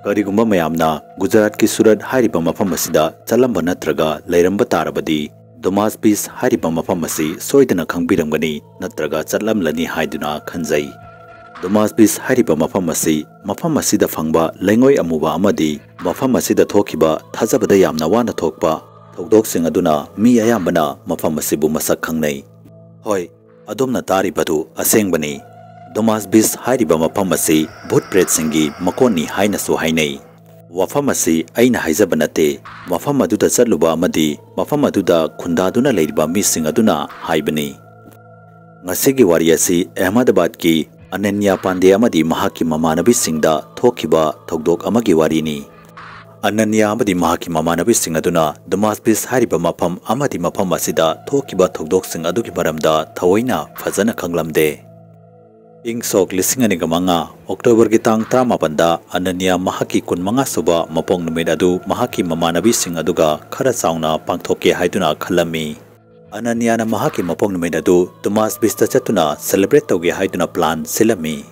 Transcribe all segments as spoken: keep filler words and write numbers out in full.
ꯀꯔꯤꯒꯨꯝꯕ ꯃꯌꯥꯝꯅ ꯒꯨꯖꯔꯥꯠꯀꯤ ꯁꯨꯔꯠ ꯍꯥꯏꯔꯤꯕ ꯃꯐꯝ ꯑꯁꯤꯗ ꯆꯠꯂꯝꯕ ꯅꯠꯇ꯭ꯔꯒ ꯂꯩꯔꯝꯕ ꯇꯥꯔꯕꯗꯤ, ꯗꯣꯃꯥꯁ ꯕꯤꯆ ꯍꯥꯏꯔꯤꯕ ꯃꯐꯝ ꯑꯁꯤ ꯁꯣꯏꯗꯅ ꯈꯪꯕꯤꯔꯝꯒꯅꯤ ꯅꯠꯇ꯭ꯔꯒ ꯆꯠꯂꯝꯂꯅꯤ ꯍꯥꯏꯗꯨꯅ ꯈꯟꯖꯩ꯫ ꯗꯣꯃꯥꯁ ꯕꯤꯆ ꯍꯥꯏꯔꯤꯕ ꯃꯐꯝ ꯑꯁꯤ ꯃꯐꯝ ꯑꯁꯤꯗ ꯐꯪꯕ ꯂꯩꯉꯣꯏ ꯑꯃꯨꯕ ꯑꯃꯗꯤ ꯃꯐꯝ ꯑꯁꯤꯗ ꯊꯣꯛꯈꯤꯕ ꯊꯥꯖꯕꯗ ꯌꯥꯝꯅ ꯋꯥꯅ ꯊꯣꯛꯄ ꯊꯧꯗꯣꯛꯁꯤꯡ ꯑꯗꯨꯅ ꯃꯤ ꯑꯌꯥꯝꯕꯅ ꯃꯐꯝ ꯑꯁꯤꯕꯨ ꯃꯁꯛ ꯈꯪꯅꯩ꯫ ꯍꯣꯏ, ꯑꯗꯣꯝꯅ ꯇꯥꯔꯤꯕꯗꯨ ꯑꯁꯦꯡꯕꯅꯤ꯫ ꯗꯣꯃꯥꯁ ꯕꯤꯆ ꯍꯥꯏꯔꯤꯕ ꯃꯐꯝ ꯑꯁꯤ ꯚꯨꯠ ꯄ꯭ꯔꯦꯠꯁꯤꯡꯒꯤ ꯃꯀꯣꯟꯅꯤ ꯍꯥꯏꯅꯁꯨ ꯍꯥꯏꯅꯩ꯫ ꯋꯥꯐꯝ ꯑꯁꯤ ꯑꯩꯅ ꯍꯥꯏꯖꯕ ꯅꯠꯇꯦ, ꯃꯐꯝ ꯑꯗꯨꯗ ꯆꯠꯂꯨꯕ ꯑꯃꯗꯤ ꯃꯐꯝ ꯑꯗꯨꯗ ꯈꯨꯟꯗꯥꯗꯨꯅ ꯂꯩꯔꯤꯕ ꯃꯤꯁꯤꯡ ꯑꯗꯨꯅ ꯍꯥꯏꯕꯅꯤ꯫ ꯉꯁꯤꯒꯤ ꯋꯥꯔꯤ ꯑꯁꯤ ꯑꯍꯃꯗꯕꯥꯗꯀꯤ ꯑꯅꯟꯌꯥ ꯄꯥꯟꯗꯦ ꯑꯃꯗꯤ ꯃꯍꯥꯛꯀꯤ ꯃꯃꯥꯟꯅꯕꯤꯁꯤꯡꯗ ꯊꯣꯛꯈꯤꯕ ꯊꯧꯗꯣꯛ ꯑꯃꯒꯤ ꯋꯥꯔꯤꯅꯤ꯫ ꯑꯅꯟꯌꯥ ꯑꯃꯗꯤ ꯃꯍꯥꯛꯀꯤ ꯃꯃꯥꯟꯅꯕꯤꯁꯤꯡ ꯑꯗꯨꯅ ꯗꯨꯃꯥꯁ ꯕꯤꯆ ꯍꯥꯏꯔꯤꯕ ꯃꯐꯝ ꯑꯃꯗꯤ ꯃꯐꯝ ꯑꯁꯤꯗ ꯊꯣꯛꯈꯤꯕ ꯊꯧꯗꯣꯛꯁꯤꯡ ꯑꯗꯨꯒꯤ ꯃꯔꯝꯗ ꯊꯑꯣꯏꯅ ꯐꯖꯅ ꯈꯪꯂꯝꯗꯦ꯫ ꯏꯪ ꯁꯣꯛ ꯂꯤꯁꯤꯡ ꯑꯅꯤꯒ ꯃꯉꯥ ꯑꯣꯛꯇꯣꯕꯔꯒꯤ ꯇꯥꯡ ꯇꯔꯥꯃꯥꯄꯟꯗ ꯑꯅꯟꯌꯥ ꯃꯍꯥꯛꯀꯤ ꯀꯨꯟꯃꯉꯥ ꯁꯨꯕ ꯃꯄꯣꯛ ꯅꯨꯃꯤꯠ ꯑꯗꯨ ꯃꯍꯥꯛꯀꯤ ꯃꯃꯥꯟꯅꯕꯤꯁꯤꯡ ꯑꯗꯨꯒ ꯈꯔ ꯆꯥꯎꯅ ꯄꯥꯡꯊꯣꯛꯀꯦ ꯍꯥꯏꯗꯨꯅ ꯈꯜꯂꯝꯃꯤ꯫ ꯑꯅꯟꯌꯥꯅ ꯃꯍꯥꯛꯀꯤ ꯃꯄꯣꯛ ꯅꯨꯃꯤꯠ ꯑꯗꯨ ꯗꯨꯃꯥꯁ ꯕꯤꯆꯇ ꯆꯠꯇꯨꯅ ꯁꯦꯂꯦꯕ꯭ꯔꯦꯠ ꯇꯧꯒꯦ ꯍꯥꯏꯗꯨꯅ ꯄ꯭ꯂꯥꯟ ꯁꯤꯜꯂꯝꯃꯤ꯫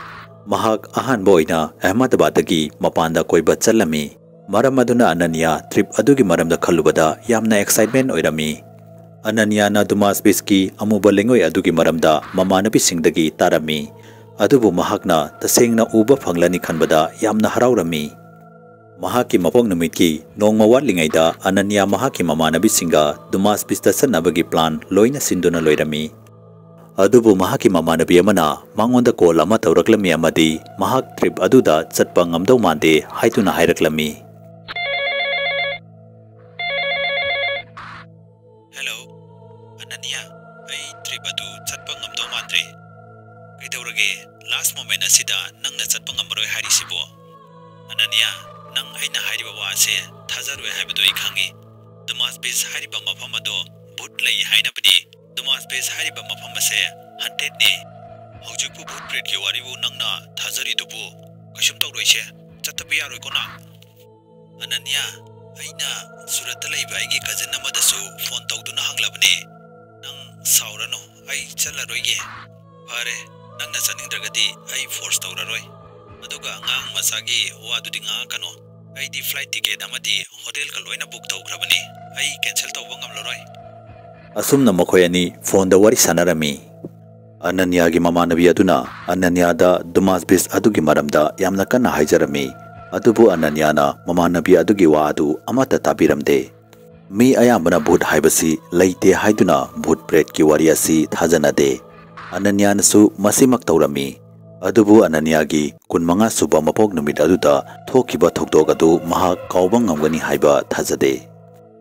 ꯃꯍꯥꯛ ꯑꯍꯥꯟꯕ ꯑꯣꯏꯅ ꯑꯍꯃꯗꯕꯥꯗꯇꯒꯤ ꯃꯄꯥꯟꯗ ꯀꯣꯏꯕ ꯆꯠꯂꯝꯃꯤ꯫ ꯃꯔꯝ ꯑꯗꯨꯅ ꯑꯅꯟꯌꯥ ꯇ꯭ꯔꯤꯞ ꯑꯗꯨꯒꯤ ꯃꯔꯝꯗ ꯈꯜꯂꯨꯕꯗ ꯌꯥꯝꯅ ꯑꯦꯛꯁꯥꯏꯠꯃꯦꯟ ꯑꯣꯏꯔꯝꯃꯤ꯫ ꯑꯅꯟꯌꯥꯅ ꯗꯨꯃꯥꯁ ꯕꯤꯆꯀꯤ ꯑꯃꯨꯕ ꯂꯩꯉꯣꯏ ꯑꯗꯨꯒꯤ ꯃꯔꯝꯗ ꯃꯃꯥꯟꯅꯕꯤꯁꯤꯡꯗꯒꯤ ꯇꯥꯔꯝꯃꯤ, ꯑꯗꯨꯕꯨ ꯃꯍꯥꯛꯅ ꯇꯁꯦꯡꯅ ꯎꯕ ꯐꯪꯂꯅꯤ ꯈꯟꯕꯗ ꯌꯥꯝꯅ ꯍꯔꯥꯎꯔꯝꯃꯤ꯫ ꯃꯍꯥꯛꯀꯤ ꯃꯄꯣꯛ ꯅꯨꯃꯤꯠꯀꯤ ꯅꯣꯡꯃ ꯋꯥꯠꯂꯤꯉꯩꯗ ꯑꯅꯟꯌꯥ ꯃꯍꯥꯛꯀꯤ ꯃꯃꯥꯟꯅꯕꯤꯁꯤꯡꯒ ꯗꯨꯃꯥꯁ ꯕꯤꯆꯇ ꯆꯠꯅꯕꯒꯤ ꯄ꯭ꯂꯥꯟ ꯂꯣꯏꯅ ꯁꯤꯟꯗꯨꯅ ꯂꯣꯏꯔꯝꯃꯤ꯫ ꯑꯗꯨꯕꯨ ꯃꯍꯥꯛꯀꯤ ꯃꯃꯥꯟꯅꯕꯤ ꯑꯃꯅ ꯃꯉꯣꯟꯗ ꯀꯣꯜ ꯑꯃ ꯇꯧꯔꯛꯂꯝꯃꯤ ꯑꯃꯗꯤ ꯃꯍꯥꯛ ꯇ꯭ꯔꯤꯞ ꯑꯗꯨꯗ ꯆꯠꯄ ꯉꯝꯗꯧ ꯃꯥꯟꯗꯦ ꯍꯥꯏꯗꯨꯅ ꯍꯥꯏꯔꯛꯂꯝꯃꯤ꯫ ꯍꯦꯂꯣ, ꯑꯅꯟꯌꯥ, ꯑꯩ ꯇ꯭ꯔꯤꯞ ꯑꯗꯨ ꯆꯠꯄ ꯉꯝꯗꯧ ꯃꯥꯟꯗ꯭ꯔꯦ꯫ ꯀꯩꯗꯧꯔꯒꯦ? ꯂꯥꯁ ꯃꯣꯃꯦꯟ ꯑꯁꯤꯗ ꯅꯪꯅ ꯆꯠꯄ ꯉꯝꯃꯔꯣꯏ ꯍꯥꯏꯔꯤꯁꯤꯕꯣ? ꯑꯅꯟꯌꯥ, ꯅꯪ ꯑꯩꯅ ꯍꯥꯏꯔꯤꯕ ꯋꯥ ꯑꯁꯦ ꯊꯥꯖꯔꯣꯏ ꯍꯥꯏꯕꯗꯨ ꯑꯩ ꯈꯪꯉꯤ꯫ ꯗꯨꯃꯥꯁ ꯕꯤꯆ ꯍꯥꯏꯔꯤꯕ ꯃꯐꯝ ꯑꯗꯣ ꯚꯨꯠ ꯂꯩ ꯍꯥꯏꯅꯕꯅꯤ꯫ ꯗꯨꯃꯥꯁ ꯕꯤꯆ ꯍꯥꯏꯔꯤꯕ ꯃꯐꯝ ꯑꯁꯦ ꯍꯟꯇꯦꯗꯅꯤ꯫ ꯍꯧꯖꯤꯛꯄꯨ ꯚꯨꯠ ꯄ꯭ꯔꯦꯠꯀꯤ ꯋꯥꯔꯤꯕꯨ ꯅꯪꯅ ꯊꯥꯖꯔꯤꯗꯨꯕꯨ? ꯀꯩꯁꯨꯝ ꯇꯧꯔꯣꯏꯁꯦ꯫ ꯆꯠꯇꯕ ꯌꯥꯔꯣꯏꯀꯣ ꯅꯪ? ꯑꯅꯟꯌꯥ, ꯑꯩꯅ ꯁꯨꯔꯠꯇ ꯂꯩꯕ ꯑꯩꯒꯤ ꯀꯖꯤꯟ ꯑꯃꯗꯁꯨ ꯐꯣꯟ ꯇꯧꯗꯨꯅ ꯍꯪꯂꯕꯅꯦ꯫ ꯅꯪ ꯁꯥꯎꯔꯅꯨ, ꯑꯩ ꯆꯠꯂꯔꯣꯏꯒꯦ꯫ ꯐꯔꯦ, ꯅꯪꯅ ꯆꯠꯅꯤꯡꯗ꯭ꯔꯒꯗꯤ ꯑꯩ ꯐꯣꯔꯁ ꯇꯧꯔꯔꯣꯏ꯫ ꯑꯗꯨꯒ ꯑꯉꯥꯡ ꯃꯆꯥꯒꯤ ꯋꯥꯗꯨꯗꯤ ꯉꯥꯡꯉꯛꯀꯅꯣ꯫ ꯑꯩꯗꯤ flight ticket ꯑꯃꯗꯤ hotel ꯀ ꯂꯣꯏꯅ book ꯇꯧꯈ꯭ꯔꯕꯅꯤ꯫ ꯑꯩ cancel ꯇꯧꯕ ꯉꯝꯂꯔꯣꯏ꯫ ꯑꯁꯨꯝꯅ ꯃꯈꯣꯏ ꯑꯅꯤ phone ꯗ ꯋꯥꯔꯤ ꯁꯥꯟꯅꯔꯝꯃꯤ꯫ ꯑꯅꯅ꯭ꯌꯥꯒꯤ ꯃꯃꯥꯟꯅꯕꯤ ꯑꯗꯨꯅ ꯑꯅꯅ꯭ꯌꯥꯗ ꯗꯨꯃꯥꯁ ꯕꯤꯁ ꯑꯗꯨꯒꯤ ꯃꯔꯝꯗ ꯌꯥꯝꯅ ꯀꯟꯅ ꯍꯥꯏꯖꯔꯝꯃꯤ꯫ ꯑꯗꯨꯕꯨ ꯑꯅꯅ꯭ꯌꯥꯅ ꯃꯃꯥꯟꯅꯕꯤ ꯑꯗꯨꯒꯤ ꯋꯥ ꯑꯗꯨ ꯑꯃꯠꯇ ꯇꯥꯕꯤꯔꯝꯗꯦ꯫ ꯃꯤ ꯑꯌꯥꯝꯕꯅ ꯚꯨꯠ ꯍꯥꯏꯕꯁꯤ ꯂꯩꯇꯦ ꯍꯥꯏꯗꯨꯅ ꯚꯨꯠ ꯄ꯭ꯔꯦꯠꯀꯤ ꯋꯥꯔꯤ ꯑꯁꯤ ꯊꯥꯖꯅꯗꯦ꯫ ꯑꯅꯅ꯭ꯌꯥꯅꯁꯨ ꯃꯁꯤꯃꯛ ꯇꯧꯔꯝꯃꯤ꯫ ꯑꯗꯨꯕꯨ ꯑꯅꯅ꯭ꯌꯥꯒꯤ ꯀꯨꯟꯃꯉꯥ ꯁꯨꯕ ꯃꯄꯣꯛ ꯅꯨꯃꯤꯠ ꯑꯗꯨꯗ ꯊꯣꯛꯈꯤꯕ ꯊꯧꯗꯣꯛ ꯑꯗꯨ ꯃꯍꯥꯛ ꯀꯥꯎꯕ ꯉꯝꯒꯅꯤ ꯍꯥꯏꯕ ꯊꯥꯖꯗꯦ꯫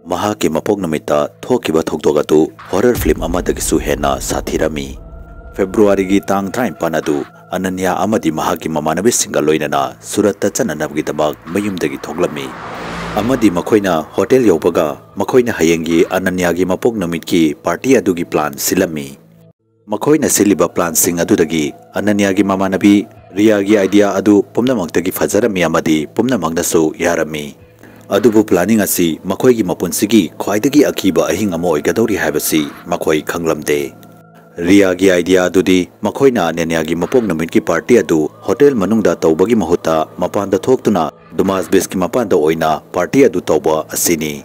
ꯃꯍꯥꯛꯀꯤ ꯃꯄꯣꯛ ꯅꯨꯃꯤꯠꯇ ꯊꯣꯛꯈꯤꯕ ꯊꯧꯗꯣꯛ ꯑꯗꯨ horror film ꯑꯃꯗꯒꯤꯁꯨ ꯍꯦꯟꯅ ꯁꯥꯊꯤꯔꯝꯃꯤ꯫ ꯐꯦꯕ꯭ꯔꯨꯋꯥꯔꯤꯒꯤ ꯇꯥꯡ ꯇꯔꯥꯅꯤꯄꯥꯟ ꯑꯗꯨ ꯑꯅꯅ꯭ꯌꯥ ꯑꯃꯗꯤ ꯃꯍꯥꯛꯀꯤ ꯃꯃꯥꯟꯅꯕꯤꯁꯤꯡꯒ ꯂꯣꯏꯅꯅ ꯁꯨꯔꯠꯇ ꯆꯠꯅꯅꯕꯒꯤꯗꯃꯛ ꯃꯌꯨꯝꯗꯒꯤ ꯊꯣꯛꯂꯝꯃꯤ꯫ ꯑꯃꯗꯤ ꯃꯈꯣꯏꯅ hotel ꯌꯧꯕꯒ ꯃꯈꯣꯏꯅ ꯍꯌꯦꯡꯒꯤ ꯑꯅꯅ꯭ꯌꯥꯒꯤ ꯃꯄꯣꯛ ꯅꯨꯃꯤꯠꯀꯤ party ꯑꯗꯨꯒꯤ plan ꯁꯤꯜꯂꯝꯃꯤ꯫ ꯃꯈꯣꯏꯅ ꯁꯤꯜꯂꯤꯕ planꯁꯤꯡ ꯑꯗꯨꯗꯒꯤ ꯑꯅꯅ꯭ꯌꯥꯒꯤ ꯃꯃꯥꯟꯅꯕꯤ ꯔꯤꯌꯥꯒꯤ idea ꯑꯗꯨ ꯄꯨꯝꯅꯃꯛꯇꯒꯤ ꯐꯖꯔꯝꯃꯤ ꯑꯃꯗꯤ ꯄꯨꯝꯅꯃꯛꯅꯁꯨ ꯌꯥꯔꯝꯃꯤ꯫ ꯑꯗꯨꯕꯨ planning ꯑꯁꯤ ꯃꯈꯣꯏꯒꯤ ꯃꯄꯨꯟꯁꯤꯒꯤ ꯈ꯭ꯋꯥꯏꯗꯒꯤ ꯑꯀꯤꯕ ꯑꯍꯤꯡ ꯑꯃ ꯑꯣꯏꯒꯗꯧꯔꯤ ꯍꯥꯏꯕꯁꯤ ꯃꯈꯣꯏ ꯈꯪꯂꯝꯗꯦ꯫ ꯔꯤꯌꯥꯒꯤ idea ꯑꯗꯨꯗꯤ ꯃꯈꯣꯏꯅ ꯑꯅꯅ꯭ꯌꯥꯒꯤ ꯃꯄꯣꯛ ꯅꯨꯃꯤꯠꯀꯤ party ꯑꯗꯨ hotel ꯃꯅꯨꯡꯗ ꯇꯧꯕꯒꯤ ꯃꯍꯨꯠꯇ ꯃꯄꯥꯟꯗ ꯊꯣꯛꯇꯨꯅ ꯗꯨꯃꯥꯁ ꯕꯤꯁꯀꯤ ꯃꯄꯥꯟꯗ ꯑꯣꯏꯅ party ꯑꯗꯨ ꯇꯧꯕ ꯑꯁꯤꯅꯤ꯫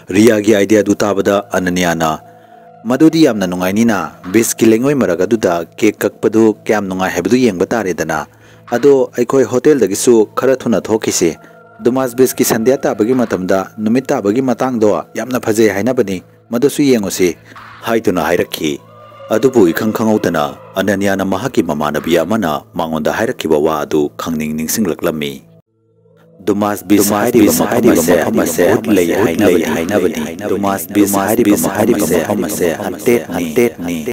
ꯔꯤꯌꯥꯒꯤ idea ꯑꯗꯨ ꯇꯥꯕꯗ ꯑꯅꯅ꯭ꯌꯥꯅ, "ꯃꯗꯨꯗꯤ ꯌꯥꯝꯅ ꯅꯨꯡꯉꯥꯏꯅꯤꯅ, ꯕꯤꯁꯀꯤ ꯂꯩꯉꯣꯏ ꯃꯔꯛ ꯑꯗꯨꯗ cake ꯀꯛꯄꯗꯨ ꯀꯌꯥꯝ ꯅꯨꯡꯉꯥꯏ ꯍꯥꯏꯕꯗꯨ ꯌꯦꯡꯕ ꯇꯥꯔꯦꯗꯅ꯫ ꯑꯗꯣ ꯑꯩꯈꯣꯏ hotelꯗꯒꯤꯁꯨ ꯈꯔ ꯊꯨꯅ ꯊꯣꯛꯈꯤꯁꯤ꯫ ꯗꯨꯃꯥꯁ ꯕꯤꯁꯀꯤ ꯁꯟꯙ꯭ꯌꯥ ꯇꯥꯕꯒꯤ ꯃꯇꯝꯗ ꯅꯨꯃꯤꯠ ꯇꯥꯕꯒꯤ ꯃꯇꯥꯡꯗꯣ ꯌꯥꯝꯅ ꯐꯖꯩ ꯍꯥꯏꯅꯕꯅꯤ, ꯃꯗꯨꯁꯨ ꯌꯦꯡꯉꯨꯁꯤ" ꯍꯥꯏꯗꯨꯅ ꯍꯥꯏꯔꯛꯈꯤ꯫ ꯑꯗꯨꯕꯨ ꯏꯈꯪ ꯈꯪꯍꯧꯗꯅ ꯑꯅꯅ꯭ꯌꯥꯅ ꯃꯍꯥꯛꯀꯤ ꯃꯃꯥꯟꯅꯕꯤ ꯑꯃꯅ ꯃꯉꯣꯟꯗ ꯍꯥꯏꯔꯛꯈꯤꯕ ꯋꯥ ꯑꯗꯨ ꯈꯪꯅꯤꯡ ꯅꯤꯡꯁꯤꯡꯂꯛꯂꯝꯃꯤ꯫ ꯗꯨꯃꯥꯁ ꯕꯤꯁ ꯍꯥꯏꯔꯤꯕ ꯃꯐꯝ ꯑꯁꯦ ꯚꯨꯠ ꯂꯩ ꯍꯥꯏꯅꯕꯅꯤ꯫ ꯗꯨꯃꯥꯁ ꯕꯤꯁ ꯍꯥꯏꯔꯤꯕ ꯃꯐꯝ ꯑꯁꯦ haunted ꯅꯤ꯫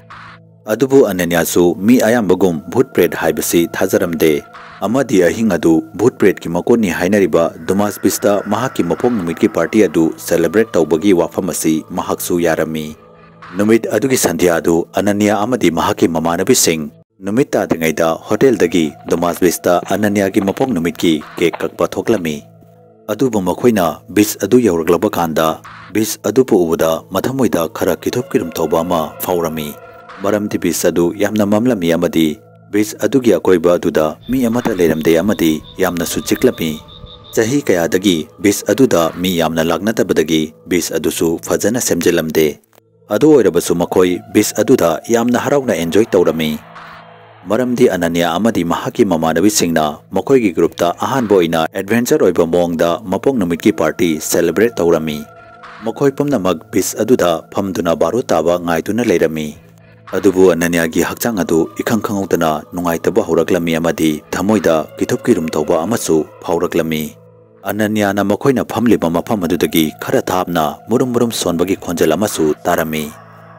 ꯑꯗꯨꯕꯨ ꯑꯅꯅ꯭ꯌꯥꯁꯨ ꯃꯤ ꯑꯌꯥꯝꯕꯒꯨꯝ ꯚꯨꯠ ꯄ꯭ꯔꯦꯠ ꯍꯥꯏꯕꯁꯤ ꯊꯥꯖꯔꯝꯗꯦ꯫ ꯑꯃꯗꯤ ꯑꯍꯤꯡ ꯑꯗꯨ ꯚꯨꯠ ꯄ꯭ꯔꯦꯠꯀꯤ ꯃꯀꯣꯟꯅꯤ ꯍꯥꯏꯅꯔꯤꯕ ꯗꯨꯃꯥꯁ ꯕꯤꯁꯇ ꯃꯍꯥꯛꯀꯤ ꯃꯄꯣꯛ ꯅꯨꯃꯤꯠꯀꯤ party ꯑꯗꯨ celebrate ꯇꯧꯕꯒꯤ ꯋꯥꯐꯝ ꯑꯁꯤ ꯃꯍꯥꯛꯁꯨ ꯌꯥꯔꯝꯃꯤ꯫ ꯅꯨꯃꯤꯠ ꯑꯗꯨꯒꯤ ꯁꯟꯙ꯭ꯌꯥ ꯑꯗꯨ ꯑꯅꯅ꯭ꯌꯥ ꯑꯃꯗꯤ ꯃꯍꯥꯛꯀꯤ ꯃꯃꯥꯟꯅꯕꯤꯁꯤꯡ ꯅꯨꯃꯤꯠ ꯇꯥꯗ꯭ꯔꯤꯉꯩꯗ hotelꯗꯒꯤ ꯗꯨꯃꯥꯁ ꯕꯤꯁꯇ ꯑꯅꯅ꯭ꯌꯥꯒꯤ ꯃꯄꯣꯛ ꯅꯨꯃꯤꯠꯀꯤ cake ꯀꯛꯄ ꯊꯣꯛꯂꯝꯃꯤ꯫ ꯑꯗꯨꯕꯨ ꯃꯈꯣꯏꯅ beach ꯑꯗꯨ ꯌꯧꯔꯛꯂꯕ ꯀꯥꯟꯗ beach ꯑꯗꯨꯕꯨ ꯎꯕꯗ ꯃꯊꯃꯣꯏꯗ ꯈꯔ ꯀꯤꯊꯨꯞ ꯀꯤꯔꯨꯝ ꯇꯧꯕ ꯑꯃ ꯐꯥꯎꯔꯝꯃꯤ꯫ ꯃꯔꯝꯗꯤ beach ꯑꯗꯨ ꯌꯥꯝꯅ ꯃꯝꯂꯝꯃꯤ ꯑꯃꯗꯤ ꯕꯤꯆ ꯑꯗꯨꯒꯤ ꯑꯀꯣꯏꯕ ꯑꯗꯨꯗ ꯃꯤ ꯑꯃꯠꯇ ꯂꯩꯔꯝꯗꯦ ꯑꯃꯗꯤ ꯌꯥꯝꯅꯁꯨ ꯆꯤꯛꯂꯝꯃꯤ꯫ ꯆꯍꯤ ꯀꯌꯥꯗꯒꯤ ꯕꯤꯆ ꯑꯗꯨꯗ ꯃꯤ ꯌꯥꯝꯅ ꯂꯥꯛꯅꯗꯕꯗꯒꯤ ꯕꯤꯆ ꯑꯗꯨꯁꯨ ꯐꯖꯅ ꯁꯦꯝꯖꯤꯜꯂꯝꯗꯦ꯫ ꯑꯗꯨ ꯑꯣꯏꯔꯕꯁꯨ ꯃꯈꯣꯏ ꯕꯤꯆ ꯑꯗꯨꯗ ꯌꯥꯝꯅ ꯍꯔꯥꯎꯅ ꯑꯦꯟꯖꯣꯏ ꯇꯧꯔꯝꯃꯤ꯫ ꯃꯔꯝꯗꯤ ꯑꯅꯅ꯭ꯌꯥ ꯑꯃꯗꯤ ꯃꯍꯥꯛꯀꯤ ꯃꯃꯥꯟꯅꯕꯤꯁꯤꯡꯅ ꯃꯈꯣꯏꯒꯤ ꯒ꯭ꯔꯨꯞꯇ ꯑꯍꯥꯟꯕ ꯑꯣꯏꯅ ꯑꯦꯗꯚꯦꯟꯆꯔ ꯑꯣꯏꯕ ꯃꯑꯣꯡꯗ ꯃꯄꯣꯛ ꯅꯨꯃꯤꯠꯀꯤ ꯄꯥꯔꯇꯤ ꯁꯦꯂꯦꯕ꯭ꯔꯦꯠ ꯇꯧꯔꯝꯃꯤ꯫ ꯃꯈꯣꯏ ꯄꯨꯝꯅꯃꯛ ꯕꯤꯆ ꯑꯗꯨꯗ ꯐꯝꯗꯨꯅ ꯕꯥꯔꯣ ꯇꯥꯕ ꯉꯥꯏꯗꯨꯅ ꯂꯩꯔꯝꯃꯤ꯫ ꯑꯗꯨꯕꯨ ꯑꯅꯅ꯭ꯌꯥꯒꯤ ꯍꯛꯆꯥꯡ ꯑꯗꯨ ꯏꯈꯪ ꯈꯪꯍꯧꯗꯅ ꯅꯨꯡꯉꯥꯏꯇꯕ ꯍꯧꯔꯛꯂꯝꯃꯤ ꯑꯃꯗꯤ ꯊꯃꯣꯏꯗ ꯀꯤꯊꯨꯞ ꯀꯤꯔꯨꯝ ꯇꯧꯕ ꯑꯃꯁꯨ ꯐꯥꯎꯔꯛꯂꯝꯃꯤ꯫ ꯑꯅꯅ꯭ꯌꯥꯅ ꯃꯈꯣꯏꯅ ꯐꯝꯂꯤꯕ ꯃꯐꯝ ꯑꯗꯨꯗꯒꯤ ꯈꯔ ꯊꯥꯞꯅ ꯃꯨꯔꯨꯝ ꯃꯨꯔꯨꯝ ꯁꯣꯟꯕꯒꯤ ꯈꯣꯟꯖꯦꯜ ꯑꯃꯁꯨ ꯇꯥꯔꯝꯃꯤ꯫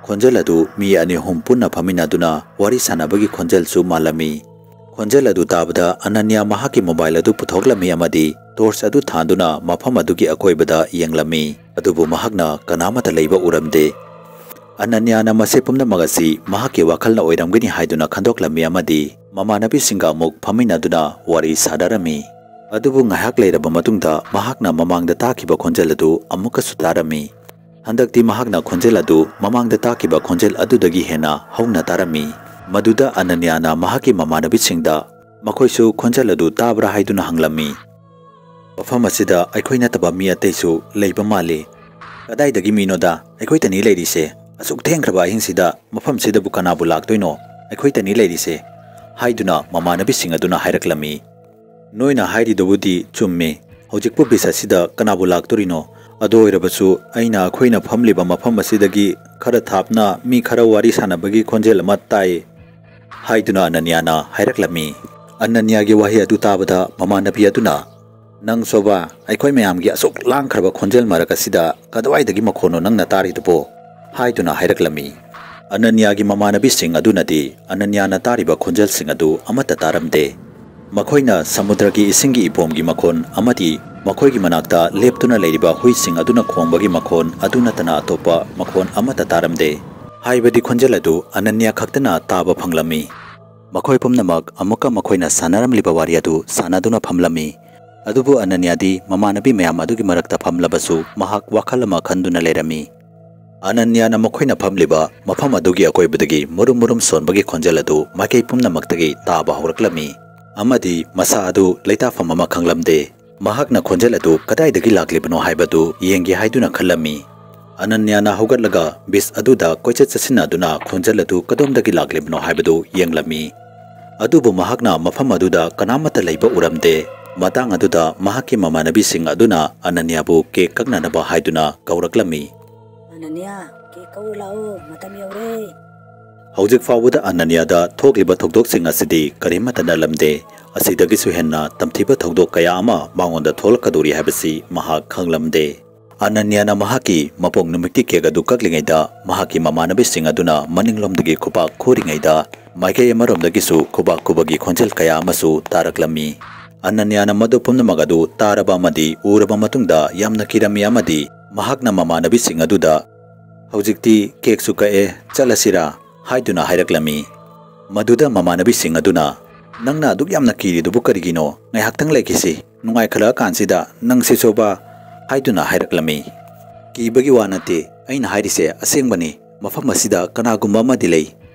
ꯈꯣꯟꯖꯦꯜ ꯑꯗꯨ ꯃꯤ ꯑꯅꯤ ꯑꯍꯨꯝ ꯄꯨꯟꯅ ꯐꯝꯃꯤꯟꯅꯗꯨꯅ ꯋꯥꯔꯤ ꯁꯥꯟꯅꯕꯒꯤ ꯈꯣꯟꯖꯦꯜꯁꯨ ꯃꯥꯜꯂꯝꯃꯤ꯫ ꯈꯣꯟꯖꯦꯜ ꯑꯗꯨ ꯇꯥꯕꯗ ꯑꯅꯅ꯭ꯌꯥ ꯃꯍꯥꯛꯀꯤ ꯃꯣꯕꯥꯏꯜ ꯑꯗꯨ ꯄꯨꯊꯣꯛꯂꯝꯃꯤ ꯑꯃꯗꯤ ꯇꯣꯔꯆ ꯑꯗꯨ ꯊꯥꯟꯗꯨꯅ ꯃꯐꯝ ꯑꯗꯨꯒꯤ ꯑꯀꯣꯏꯕꯗ ꯌꯦꯡꯂꯝꯃꯤ꯫ ꯑꯗꯨꯕꯨ ꯃꯍꯥꯛꯅ ꯀꯅꯥꯃꯠꯇ ꯂꯩꯕ ꯎꯔꯝꯗꯦ꯫ ꯑꯅꯅ꯭ꯌꯥꯅ ꯃꯁꯤ ꯄꯨꯝꯅꯃꯛ ꯑꯁꯤ ꯃꯍꯥꯛꯀꯤ ꯋꯥꯈꯜꯅ ꯑꯣꯏꯔꯝꯒꯅꯤ ꯍꯥꯏꯗꯨꯅ ꯈꯟꯗꯣꯛꯂꯝꯃꯤ ꯑꯃꯗꯤ ꯃꯃꯥꯟꯅꯕꯤꯁꯤꯡꯒ ꯑꯃꯨꯛ ꯐꯝꯃꯤꯟꯅꯗꯨꯅ ꯋꯥꯔꯤ ꯁꯥꯅꯔꯝꯃꯤ꯫ ꯑꯗꯨꯕꯨ ꯉꯥꯏꯍꯥꯛ ꯂꯩꯔꯕ ꯃꯇꯨꯡꯗ ꯃꯍꯥꯛꯅ ꯃꯃꯥꯡꯗ ꯇꯥꯈꯤꯕ ꯈꯣꯟꯖꯦꯜ ꯑꯗꯨ ꯑꯃꯨꯛꯀꯁꯨ ꯇꯥꯔꯝꯃꯤ꯫ ꯍꯟꯗꯛꯇꯤ ꯃꯍꯥꯛꯅ ꯈꯣꯟꯖꯦꯜ ꯑꯗꯨ ꯃꯃꯥꯡꯗ ꯇꯥꯈꯤꯕ ꯈꯣꯟꯖꯦꯜ ꯑꯗꯨꯗꯒꯤ ꯍꯦꯟꯅ ꯍꯧꯅ ꯇꯥꯔꯝꯃꯤ꯫ ꯃꯗꯨꯗ ꯑꯅꯅ꯭ꯌꯥꯅ ꯃꯍꯥꯛꯀꯤ ꯃꯃꯥꯟꯅꯕꯤꯁꯤꯡꯗ ꯃꯈꯣꯏꯁꯨ ꯈꯣꯟꯖꯦꯜ ꯑꯗꯨ ꯇꯥꯕ꯭ꯔꯥ ꯍꯥꯏꯗꯨꯅ ꯍꯪꯂꯝꯃꯤ꯫ "ꯃꯐꯝ ꯑꯁꯤꯗ ꯑꯩꯈꯣꯏ ꯅꯠꯇꯕ ꯃꯤ ꯑꯇꯩꯁꯨ ꯂꯩꯕ ꯃꯥꯜꯂꯤ꯫ ꯀꯗꯥꯏꯗꯒꯤ ꯃꯤꯅꯣꯗ? ꯑꯩꯈꯣꯏꯇꯅꯤ ꯂꯩꯔꯤꯁꯦ꯫ ꯑꯁꯨꯛ ꯊꯦꯡꯈ꯭ꯔꯕ ꯑꯍꯤꯡꯁꯤꯗ ꯃꯐꯝꯁꯤꯗꯕꯨ ꯀꯅꯥꯕꯨ ꯂꯥꯛꯇꯣꯏꯅꯣ? ꯑꯩꯈꯣꯏꯇꯅꯤ ꯂꯩꯔꯤꯁꯦ," ꯍꯥꯏꯗꯨꯅ ꯃꯃꯥꯟꯅꯕꯤꯁꯤꯡ ꯑꯗꯨꯅ ꯍꯥꯏꯔꯛꯂꯝꯃꯤ꯫ "ꯅꯣꯏꯅ ꯍꯥꯏꯔꯤꯗꯨꯕꯨꯗꯤ ꯆꯨꯝꯃꯤ꯫ ꯍꯧꯖꯤꯛꯄꯨ ꯕꯤꯆ ꯑꯁꯤꯗ ꯀꯅꯥꯕꯨ ꯂꯥꯛꯇꯣꯔꯤꯅꯣ? ꯑꯗꯨ ꯑꯣꯏꯔꯕꯁꯨ ꯑꯩꯅ ꯑꯩꯈꯣꯏꯅ ꯐꯝꯂꯤꯕ ꯃꯐꯝ ꯑꯁꯤꯗꯒꯤ ꯈꯔ ꯊꯥꯞꯅ ꯃꯤ ꯈꯔ ꯋꯥꯔꯤ ꯁꯥꯟꯅꯕꯒꯤ ꯈꯣꯟꯖꯦꯜ ꯑꯃ ꯇꯥꯏ," ꯍꯥꯏꯗꯨꯅ ꯑꯅꯅ꯭ꯌꯥꯅ ꯍꯥꯏꯔꯛꯂꯝꯃꯤ꯫ ꯑꯅꯅ꯭ꯌꯥꯒꯤ ꯋꯥꯍꯩ ꯑꯗꯨ ꯇꯥꯕꯗ ꯃꯃꯥꯟꯅꯕꯤ ꯑꯗꯨꯅ, "ꯅꯪ ꯁꯣꯕꯥ, ꯑꯩꯈꯣꯏ ꯃꯌꯥꯝꯒꯤ ꯑꯁꯨꯛ ꯂꯥꯡꯈ꯭ꯔꯕ ꯈꯣꯟꯖꯦꯜ ꯃꯔꯛ ꯑꯁꯤꯗ ꯀꯗꯥꯏꯗꯒꯤ ꯃꯈꯣꯟꯅꯣ ꯅꯪꯅ ꯇꯥꯔꯤꯗꯨꯕꯣ?" ꯍꯥꯏꯗꯨꯅ ꯍꯥꯏꯔꯛꯂꯝꯃꯤ꯫ ꯑꯅꯅ꯭ꯌꯥꯒꯤ ꯃꯃꯥꯟꯅꯕꯤꯁꯤꯡ ꯑꯗꯨꯅꯗꯤ ꯑꯅꯅ꯭ꯌꯥꯅ ꯇꯥꯔꯤꯕ ꯈꯣꯟꯖꯦꯜꯁꯤꯡ ꯑꯗꯨ ꯑꯃꯠꯇ ꯇꯥꯔꯝꯗꯦ꯫ ꯃꯈꯣꯏꯅ ꯁꯃꯨꯗ꯭ꯔꯒꯤ ꯏꯁꯤꯡꯒꯤ ꯏꯄꯣꯝꯒꯤ ꯃꯈꯣꯟ ꯑꯃꯗꯤ ꯃꯈꯣꯏꯒꯤ ꯃꯅꯥꯛꯇ ꯂꯦꯞꯇꯨꯅ ꯂꯩꯔꯤꯕ ꯍꯨꯏꯁꯤꯡ ꯑꯗꯨꯅ ꯈꯣꯡꯕꯒꯤ ꯃꯈꯣꯟ ꯑꯗꯨ ꯅꯠꯇꯅ ꯑꯇꯣꯞꯄ ꯃꯈꯣꯟ ꯑꯃꯠꯇ ꯇꯥꯔꯝꯗꯦ꯫ ꯍꯥꯏꯕꯗꯤ ꯈꯣꯟꯖꯦꯜ ꯑꯗꯨ ꯑꯅꯅ꯭ꯌꯥ ꯈꯛꯇꯅ ꯇꯥꯕ ꯐꯪꯂꯝꯃꯤ꯫ ꯃꯈꯣꯏ ꯄꯨꯝꯅꯃꯛ ꯑꯃꯨꯛꯀ ꯃꯈꯣꯏꯅ ꯁꯥꯟꯅꯔꯝꯂꯤꯕ ꯋꯥꯔꯤ ꯑꯗꯨ ꯁꯥꯟꯅꯗꯨꯅ ꯐꯝꯂꯝꯃꯤ꯫ ꯑꯗꯨꯕꯨ ꯑꯅꯅ꯭ꯌꯥꯗꯤ ꯃꯃꯥꯟꯅꯕꯤ ꯃꯌꯥꯝ ꯑꯗꯨꯒꯤ ꯃꯔꯛꯇ ꯐꯝꯂꯕꯁꯨ ꯃꯍꯥꯛ ꯋꯥꯈꯜ ꯑꯃ ꯈꯟꯗꯨꯅ ꯂꯩꯔꯝꯃꯤ꯫ ꯑꯅꯟꯌꯥꯅ ꯃꯈꯣꯏꯅ ꯐꯝꯂꯤꯕ ꯃꯐꯝ ꯑꯗꯨꯒꯤ ꯑꯀꯣꯏꯕꯗꯒꯤ ꯃꯨꯔꯨꯝ ꯃꯨꯔꯨꯝ ꯁꯣꯟꯕꯒꯤ ꯈꯣꯟꯖꯦꯜ ꯑꯗꯨ ꯃꯥꯏꯀꯩ ꯄꯨꯝꯅꯃꯛꯇꯒꯤ ꯇꯥꯕ ꯍꯧꯔꯛꯂꯝꯃꯤ, ꯑꯃꯗꯤ ꯃꯁꯥ ꯑꯗꯨ ꯂꯩꯇꯥꯐꯝ ꯑꯃ ꯈꯪꯂꯝꯗꯦ꯫ ꯃꯍꯥꯛꯅ ꯈꯣꯟꯖꯦꯜ ꯑꯗꯨ ꯀꯗꯥꯏꯗꯒꯤ ꯂꯥꯛꯂꯤꯕꯅꯣ ꯍꯥꯏꯕꯗꯨ ꯌꯦꯡꯒꯦ ꯍꯥꯏꯗꯨꯅ ꯈꯜꯂꯝꯃꯤ꯫ ꯑꯅꯟꯌꯥꯅ ꯍꯧꯒꯠꯂꯒ ꯕꯤꯁ ꯑꯗꯨꯗ ꯀꯣꯏꯆꯠ ꯆꯠꯁꯤꯟꯅꯗꯨꯅ ꯈꯣꯟꯖꯦꯜ ꯑꯗꯨ ꯀꯗꯣꯝꯗꯒꯤ ꯂꯥꯛꯂꯤꯕꯅꯣ ꯍꯥꯏꯕꯗꯨ ꯌꯦꯡꯂꯝꯃꯤ꯫ ꯑꯗꯨꯕꯨ ꯃꯍꯥꯛꯅ ꯃꯐꯝ ꯑꯗꯨꯗ ꯀꯅꯥꯃꯠꯇ ꯂꯩꯕ ꯎꯔꯝꯗꯦ꯫ ꯃꯇꯥꯡ ꯑꯗꯨꯗ ꯃꯍꯥꯛꯀꯤ ꯃꯃꯥꯟꯅꯕꯤꯁꯤꯡ ꯑꯗꯨꯅ ꯑꯅꯟꯌꯥꯕꯨ ꯀꯦꯛ ꯀꯛꯅꯅꯕ ꯍꯥꯏꯗꯨꯅ ꯀꯧꯔꯛꯂꯝꯃꯤ꯫ "ꯑꯅꯟꯌꯥ, ꯀꯦꯛ ꯀꯛꯎ ꯂꯥꯛꯑꯣ, ꯃꯇꯝ ꯌꯧꯔꯦ!" ꯍꯧꯖꯤꯛ ꯐꯥꯎꯕꯗ ꯑꯅꯟꯌꯥꯗ ꯊꯣꯛꯂꯤꯕ ꯊꯧꯗꯣꯛꯁꯤꯡ ꯑꯁꯤꯗꯤ ꯀꯔꯤꯃꯠꯇ ꯅꯠꯂꯝꯗꯦ꯫ ꯑꯁꯤꯗꯒꯤꯁꯨ ꯍꯦꯟꯅ ꯇꯝꯊꯤꯕ ꯊꯧꯗꯣꯛ ꯀꯌꯥ ꯑꯃ ꯃꯉꯣꯟꯗ ꯊꯣꯛꯂꯛꯀꯗꯧꯔꯤ ꯍꯥꯏꯕꯁꯤ ꯃꯍꯥꯛ ꯈꯪꯂꯝꯗꯦ꯫ ꯑꯅꯟꯌꯥꯅ ꯃꯍꯥꯛꯀꯤ ꯃꯄꯣꯛ ꯅꯨꯃꯤꯠꯀꯤ ꯀꯦꯛ ꯑꯗꯨ ꯀꯛꯂꯤꯉꯩꯗ, ꯃꯍꯥꯛꯀꯤ ꯃꯃꯥꯟꯅꯕꯤꯁꯤꯡ ꯑꯗꯨꯅ ꯃꯅꯤꯡꯂꯣꯝꯗꯒꯤ ꯈꯨꯄꯥꯛ ꯈꯨꯔꯤꯉꯩꯗ, ꯃꯥꯏꯀꯩ ꯑꯃꯔꯣꯝꯗꯒꯤꯁꯨ ꯈꯨꯕꯥꯛ ꯈꯨꯕꯒꯤ ꯈꯣꯟꯖꯦꯜ ꯀꯌꯥ ꯑꯃꯁꯨ ꯇꯥꯔꯛꯂꯝꯃꯤ꯫ ꯑꯅꯟꯌꯥꯅ ꯃꯗꯨ ꯄꯨꯝꯅꯃꯛ ꯑꯗꯨ ꯇꯥꯔꯕ ꯑꯃꯗꯤ ꯎꯔꯕ ꯃꯇꯨꯡꯗ ꯌꯥꯝꯅ ꯀꯤꯔꯝꯃꯤ, ꯑꯃꯗꯤ ꯃꯍꯥꯛꯅ ꯃꯃꯥꯟꯅꯕꯤꯁꯤꯡ ꯑꯗꯨꯗ, "ꯍꯧꯖꯤꯛꯇꯤ ꯀꯦꯛꯁꯨ ꯀꯛꯑꯦ, ꯆꯠꯂꯁꯤꯔꯥ?" ꯍꯥꯏꯗꯨꯅ ꯍꯥꯏꯔꯛꯂꯝꯃꯤ꯫ ꯃꯗꯨꯗ ꯃꯃꯥꯟꯅꯕꯤꯁꯤꯡ ꯑꯗꯨꯅ, "ꯅꯪꯅ ꯑꯗꯨꯛ ꯌꯥꯝꯅ ꯀꯤꯔꯤꯗꯨꯕꯨ ꯀꯔꯤꯒꯤꯅꯣ? ꯉꯥꯏꯍꯥꯛꯇꯪ ꯂꯩꯈꯤꯁꯤ, ꯅꯨꯡꯉꯥꯏꯈꯠꯂꯛꯑꯀꯥꯟꯁꯤꯗ ꯅꯪ ꯁꯤꯁꯣꯕ?" ꯍꯥꯏꯗꯨꯅ ꯍꯥꯏꯔꯛꯂꯝꯃꯤ꯫ "ꯀꯤꯕꯒꯤ ꯋꯥ ꯅꯠꯇꯦ, ꯑꯩꯅ ꯍꯥꯏꯔꯤꯁꯦ ꯑꯁꯦꯡꯕꯅꯤ꯫ ꯃꯐꯝ ꯑꯁꯤꯗ ꯀꯅꯥꯒꯨꯝꯕ ꯑꯃꯗꯤ ꯂꯩ꯫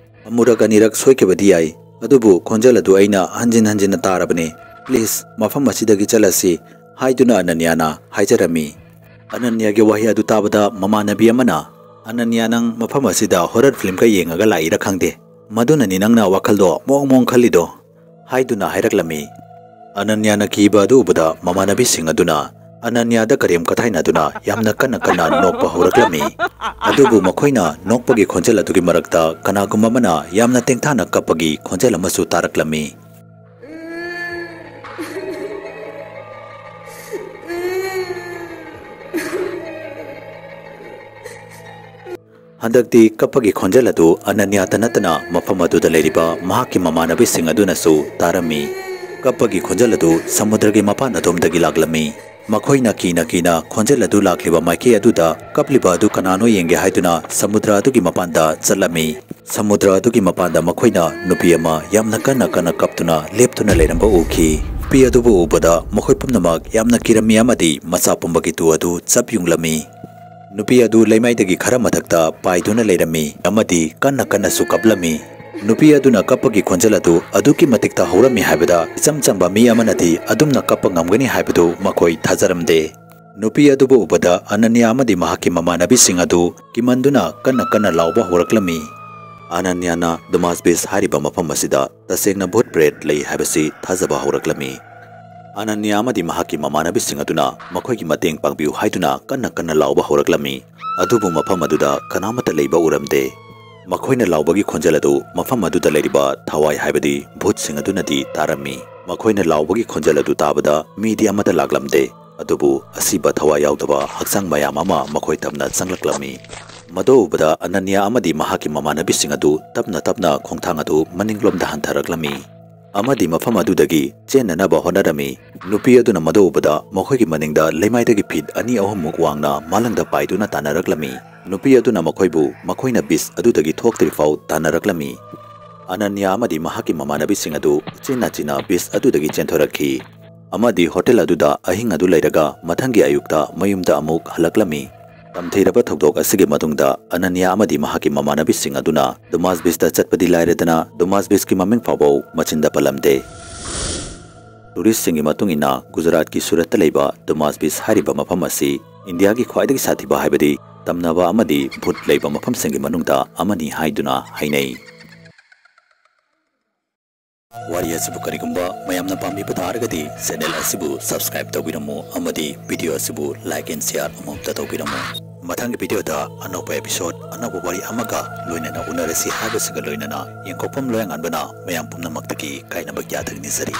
ꯑꯃꯨꯔꯛ ꯑꯅꯤꯔꯛ ꯁꯣꯏꯈꯤꯕꯗꯤ ꯌꯥꯏ, ꯑꯗꯨꯕꯨ ꯈꯣꯟꯖꯦꯜ ꯑꯗꯨ ꯑꯩꯅ ꯍꯟꯖꯤꯟ ꯍꯟꯖꯤꯟꯅ ꯇꯥꯔꯕꯅꯤ꯫ Please, ꯃꯐꯝ ꯑꯁꯤꯗꯒꯤ ꯆꯠꯂꯁꯤ," ꯍꯥꯏꯗꯨꯅ ꯑꯅꯟꯌꯥꯅ ꯍꯥꯏꯖꯔꯝꯃꯤ꯫ ꯑꯅꯟꯌꯥꯒꯤ ꯋꯥꯍꯩ ꯑꯗꯨ ꯇꯥꯕꯗ ꯃꯃꯥꯟꯅꯕꯤ ꯑꯃꯅ, "ꯑꯅꯟꯌꯥ, ꯅꯪ ꯃꯐꯝ ꯑꯁꯤꯗ horror filmꯒ ꯌꯦꯡꯉꯒ ꯂꯥꯛꯏꯔ ꯈꯪꯗꯦ, ꯃꯗꯨꯅꯅꯤ ꯅꯪꯅ ꯋꯥꯈꯜꯗꯣ ꯃꯑꯣꯡ ꯃꯑꯣꯡ ꯈꯜꯂꯤꯗꯣ," ꯍꯥꯏꯗꯨꯅ ꯍꯥꯏꯔꯛꯂꯝꯃꯤ꯫ ꯑꯅꯟꯌꯥꯅ ꯀꯤꯕ ꯑꯗꯨ ꯎꯕꯗ ꯃꯃꯥꯟꯅꯕꯤꯁꯤꯡ ꯑꯗꯨꯅ ꯑꯅꯟꯌꯥꯗ ꯀꯔꯦꯝ ꯀꯊꯥꯏꯅꯗꯨꯅ ꯌꯥꯝꯅ ꯀꯟꯅ ꯀꯟꯅ ꯅꯣꯛꯄ ꯍꯧꯔꯛꯂꯝꯃꯤ꯫ ꯑꯗꯨꯕꯨ ꯃꯈꯣꯏꯅ ꯅꯣꯛꯄꯒꯤ ꯈꯣꯟꯖꯦꯜ ꯑꯗꯨꯒꯤ ꯃꯔꯛꯇ ꯀꯅꯥꯒꯨꯝꯕ ꯑꯃꯅ ꯌꯥꯝꯅ ꯇꯦꯡꯊꯥꯅ ꯀꯞꯄꯒꯤ ꯈꯣꯟꯖꯦꯜ ꯑꯃꯁꯨ ꯇꯥꯔꯛꯂꯝꯃꯤ꯫ ꯍꯟꯗꯛꯇꯤ ꯀꯞꯄꯒꯤ ꯈꯣꯟꯖꯦꯜ ꯑꯗꯨ ꯑꯅꯟꯌꯥꯇ ꯅꯠꯇꯅ ꯃꯐꯝ ꯑꯗꯨꯗ ꯂꯩꯔꯤꯕ ꯃꯍꯥꯛꯀꯤ ꯃꯃꯥꯟꯅꯕꯤꯁꯤꯡ ꯑꯗꯨꯅꯁꯨ ꯇꯥꯔꯝꯃꯤ꯫ ꯀꯞꯄꯒꯤ ꯈꯣꯟꯖꯦꯜ ꯑꯗꯨ ꯁꯃꯨꯗ꯭ꯔꯒꯤ ꯃꯄꯥꯟ ꯑꯗꯣꯝꯗꯒꯤ ꯂꯥꯛꯂꯝꯃꯤ꯫ ꯃꯈꯣꯏꯅ ꯀꯤꯅ ꯀꯤꯅ ꯈꯣꯟꯖꯦꯜ ꯑꯗꯨ ꯂꯥꯛꯂꯤꯕ ꯃꯥꯏꯀꯩ ꯑꯗꯨꯗ ꯀꯞꯂꯤꯕ ꯑꯗꯨ ꯀꯅꯥꯅꯣ ꯌꯦꯡꯒꯦ ꯍꯥꯏꯗꯨꯅ ꯁꯃꯨꯗ꯭ꯔ ꯑꯗꯨꯒꯤ ꯃꯄꯥꯟꯗ ꯆꯠꯂꯝꯃꯤ꯫ ꯁꯃꯨꯗ꯭ꯔ ꯑꯗꯨꯒꯤ ꯃꯄꯥꯟꯗ ꯃꯈꯣꯏꯅ ꯅꯨꯄꯤ ꯑꯃ ꯌꯥꯝꯅ ꯀꯟꯅ ꯀꯟꯅ ꯀꯞꯇꯨꯅ ꯂꯦꯞꯇꯨꯅ ꯂꯩꯔꯝꯕ ꯎꯈꯤ꯫ ꯅꯨꯄꯤ ꯑꯗꯨꯕꯨ ꯎꯕꯗ ꯃꯈꯣꯏ ꯄꯨꯝꯅꯃꯛ ꯌꯥꯝꯅ ꯀꯤꯔꯝꯃꯤ ꯑꯃꯗꯤ ꯃꯆꯥ ꯄꯨꯝꯕꯒꯤ ꯇꯨ ꯑꯗꯨ ꯆꯞ ꯌꯨꯡꯂꯝꯃꯤ꯫ ꯅꯨꯄꯤ ꯑꯗꯨ ꯂꯩꯃꯥꯏꯗꯒꯤ ꯈꯔ ꯃꯊꯛꯇ ꯄꯥꯏꯗꯨꯅ ꯂꯩꯔꯝꯃꯤ ꯑꯃꯗꯤ ꯀꯟꯅ ꯀꯟꯅꯁꯨ ꯀꯞꯂꯝꯃꯤ꯫ ꯅꯨꯄꯤ ꯑꯗꯨꯅ ꯀꯞꯄꯒꯤ ꯈꯣꯟꯖꯦꯜ ꯑꯗꯨ ꯑꯗꯨꯛꯀꯤ ꯃꯇꯤꯛ ꯇꯥꯍꯧꯔꯝꯃꯤ ꯍꯥꯏꯕꯗ ꯏꯆꯝ ꯆꯝꯕ ꯃꯤ ꯑꯃꯅꯗꯤ ꯑꯗꯨꯝꯅ ꯀꯞꯄ ꯉꯝꯒꯅꯤ ꯍꯥꯏꯕꯗꯨ ꯃꯈꯣꯏ ꯊꯥꯖꯔꯝꯗꯦ꯫ ꯅꯨꯄꯤ ꯑꯗꯨꯕꯨ ꯎꯕꯗ ꯑꯅꯅ꯭ꯌꯥ ꯑꯃꯗꯤ ꯃꯍꯥꯛꯀꯤ ꯃꯃꯥꯟꯅꯕꯤꯁꯤꯡ ꯑꯗꯨ ꯀꯤꯃꯟꯗꯨꯅ ꯀꯟꯅ ꯀꯟꯅ ꯂꯥꯎꯕ ꯍꯧꯔꯛꯂꯝꯃꯤ꯫ ꯑꯅꯅ꯭ꯌꯥꯅ ꯗꯃꯥꯁ ꯕꯤꯁ ꯍꯥꯏꯔꯤꯕ ꯃꯐꯝ ꯑꯁꯤꯗ ꯇꯁꯦꯡꯅ ꯚꯨꯠ ꯄ꯭ꯔꯦꯠ ꯂꯩ ꯍꯥꯏꯕꯁꯤ ꯊꯥꯖꯕ ꯍꯧꯔꯛꯂꯝꯃꯤ꯫ ꯑꯅꯅ꯭ꯌꯥ ꯑꯃꯗꯤ ꯃꯍꯥꯛꯀꯤ ꯃꯃꯥꯟꯅꯕꯤꯁꯤꯡ ꯑꯗꯨꯅ ꯃꯈꯣꯏꯒꯤ ꯃꯇꯦꯡ ꯄꯥꯡꯕꯤꯌꯨ ꯍꯥꯏꯗꯨꯅ ꯀꯟꯅ ꯀꯟꯅ ꯂꯥꯎꯕ ꯍꯧꯔꯛꯂꯝꯃꯤ꯫ ꯑꯗꯨꯕꯨ ꯃꯐꯝ ꯑꯗꯨꯗ ꯀꯅꯥꯃꯠꯇ ꯂꯩꯕ ꯎꯔꯝꯗꯦ꯫ ꯃꯈꯣꯏꯅ ꯂꯥꯎꯕꯒꯤ ꯈꯣꯟꯖꯦꯜ ꯑꯗꯨ ꯃꯐꯝ ꯑꯗꯨꯗ ꯂꯩꯔꯤꯕ ꯊꯋꯥꯏ ꯍꯥꯏꯕꯗꯤ ꯚꯨꯠꯁꯤꯡ ꯑꯗꯨꯅꯗꯤ ꯇꯥꯔꯝꯃꯤ꯫ ꯃꯈꯣꯏꯅ ꯂꯥꯎꯕꯒꯤ ꯈꯣꯟꯖꯦꯜ ꯑꯗꯨ ꯇꯥꯕꯗ ꯃꯤꯗꯤ ꯑꯃꯠꯇ ꯂꯥꯛꯂꯝꯗꯦ꯫ ꯑꯗꯨꯕꯨ ꯑꯁꯤꯕ ꯊꯋꯥꯏ ꯌꯥꯎꯗꯕ ꯍꯛꯆꯥꯡ ꯃꯌꯥꯝ ꯑꯃ ꯃꯈꯣꯏ ꯇꯝꯅ ꯆꯪꯂꯛꯂꯝꯃꯤ꯫ ꯃꯗꯨ ꯎꯕꯗ ꯑꯅꯅ꯭ꯌꯥ ꯑꯃꯗꯤ ꯃꯍꯥꯛꯀꯤ ꯃꯃꯥꯟꯅꯕꯤꯁꯤꯡ ꯑꯗꯨ ꯇꯞꯅ ꯇꯞꯅ ꯈꯣꯡꯊꯥꯡ ꯑꯗꯨ ꯃꯅꯤꯡꯂꯣꯝꯗ ꯍꯟꯊꯔꯛꯂꯝꯃꯤ ꯑꯃꯗꯤ ꯃꯐꯝ ꯑꯗꯨꯗꯒꯤ ꯆꯦꯟꯅꯅꯕ ꯍꯣꯠꯅꯔꯝꯃꯤ꯫ ꯅꯨꯄꯤ ꯑꯗꯨꯅ ꯃꯗꯨ ꯎꯕꯗ ꯃꯈꯣꯏꯒꯤ ꯃꯅꯤꯡꯗ ꯂꯩꯃꯥꯏꯗꯒꯤ ꯐꯤꯠ ꯑꯅꯤ ꯑꯍꯨꯝꯃꯨꯛ ꯋꯥꯡꯅ ꯃꯥꯂꯪꯗ ꯄꯥꯏꯗꯨꯅ ꯇꯥꯟꯅꯔꯛꯂꯝꯃꯤ꯫ ꯅꯨꯄꯤ ꯑꯗꯨꯅ ꯃꯈꯣꯏꯕꯨ ꯃꯈꯣꯏꯅ ꯕꯤꯁ ꯑꯗꯨꯗꯒꯤ ꯊꯣꯛꯇ꯭ꯔꯤꯐꯥꯎ ꯇꯥꯟꯅꯔꯛꯂꯝꯃꯤ꯫ ꯑꯅꯅ꯭ꯌꯥ ꯑꯃꯗꯤ ꯃꯍꯥꯛꯀꯤ ꯃꯃꯥꯟꯅꯕꯤꯁꯤꯡ ꯑꯗꯨ ꯆꯦꯟꯅ ꯆꯦꯟꯅ ꯕꯤꯁ ꯑꯗꯨꯗꯒꯤ ꯆꯦꯟꯊꯣꯔꯛꯈꯤ ꯑꯃꯗꯤ ꯍꯣꯇꯦꯜ ꯑꯗꯨꯗ ꯑꯍꯤꯡ ꯑꯗꯨ ꯂꯩꯔꯒ ꯃꯊꯪꯒꯤ ꯑꯌꯨꯛꯇ ꯃꯌꯨꯝꯗ ꯑꯃꯨꯛ ꯍꯜꯂꯛꯂꯝꯃꯤ꯫ ꯇꯝꯊꯤꯔꯕ ꯊꯧꯗꯣꯛ ꯑꯁꯤꯒꯤ ꯃꯇꯨꯡꯗ ꯑꯅꯅ꯭ꯌꯥ ꯑꯃꯗꯤ ꯃꯍꯥꯛꯀꯤ ꯃꯃꯥꯟꯅꯕꯤꯁꯤꯡ ꯑꯗꯨꯅ ꯗꯃꯥꯁ ꯕꯤꯁꯇ ꯆꯠꯄꯗꯤ ꯂꯥꯏꯔꯗꯅ ꯗꯃꯥꯁ ꯕꯤꯁꯀꯤ ꯃꯃꯤꯡ ꯐꯥꯎꯕ ꯃꯆꯤꯟꯗ ꯄꯜꯂꯝꯗꯦ꯫ ꯇꯨꯔꯤꯁꯁꯤꯡꯒꯤ ꯃꯇꯨꯡ ꯏꯟꯅ ꯒꯨꯖꯔꯥꯠꯀꯤ ꯁꯨꯔꯠꯇ ꯂꯩꯕ ꯗꯃꯥꯁ ꯕꯤꯁ ꯍꯥꯏꯔꯤꯕ ꯃꯐꯝ ꯑꯁꯤ ꯏꯟꯗꯤꯌꯥꯒꯤ ꯈ꯭ꯋꯥꯏꯗꯒꯤ ꯁꯥꯊꯤꯕ ꯍꯥꯏꯕꯗꯤ ꯇꯝꯅꯕ ꯑꯃꯗꯤ ꯚꯨꯠ ꯂꯩꯕ ꯃꯐꯝꯁꯤꯡꯒꯤ ꯃꯅꯨꯡꯗ ꯑꯃꯅꯤ ꯍꯥꯏꯗꯨꯅ ꯍꯥꯏꯅꯩ꯫ ꯋꯥꯔꯤ ꯑꯁꯤꯕꯨ ꯀꯔꯤꯒꯨꯝꯕ ꯃꯌꯥꯝꯅ ꯄꯥꯝꯕꯤꯕ ꯇꯥꯔꯒꯗꯤ ꯆꯦꯅꯦꯜ ꯑꯁꯤꯕꯨ ꯁꯕꯁꯀ꯭ꯔꯥꯏꯕ ꯇꯧꯕꯤꯔꯝꯃꯨ ꯑꯃꯗꯤ ꯚꯤꯗꯤꯑꯣ ꯑꯁꯤꯕꯨ ꯂꯥꯏꯛ ꯑꯦꯟ ꯁꯤꯌꯥꯔ ꯑꯃꯨꯛꯇ ꯇꯧꯕꯤꯔꯝꯃꯨ꯫ ꯃꯊꯪꯒꯤ ꯚꯤꯗꯤꯑꯣꯗ ꯑꯅꯧꯕ ꯑꯦꯄꯤꯁꯣꯗ ꯑꯅꯧꯕ ꯋꯥꯔꯤ ꯑꯃꯒ ꯂꯣꯏꯅꯅ ꯎꯅꯔꯁꯤ ꯍꯥꯏꯕꯁꯤꯒ ꯂꯣꯏꯅꯅ ꯌꯦꯡꯊꯣꯛꯐꯝ ꯂꯣꯌꯥꯉꯥꯟꯕꯅ ꯃꯌꯥꯝ ꯄꯨꯝꯅꯃꯛꯇꯒꯤ ꯀꯥꯏꯅꯕ ꯌꯥꯊꯪ ꯅꯤꯖꯔꯤ꯫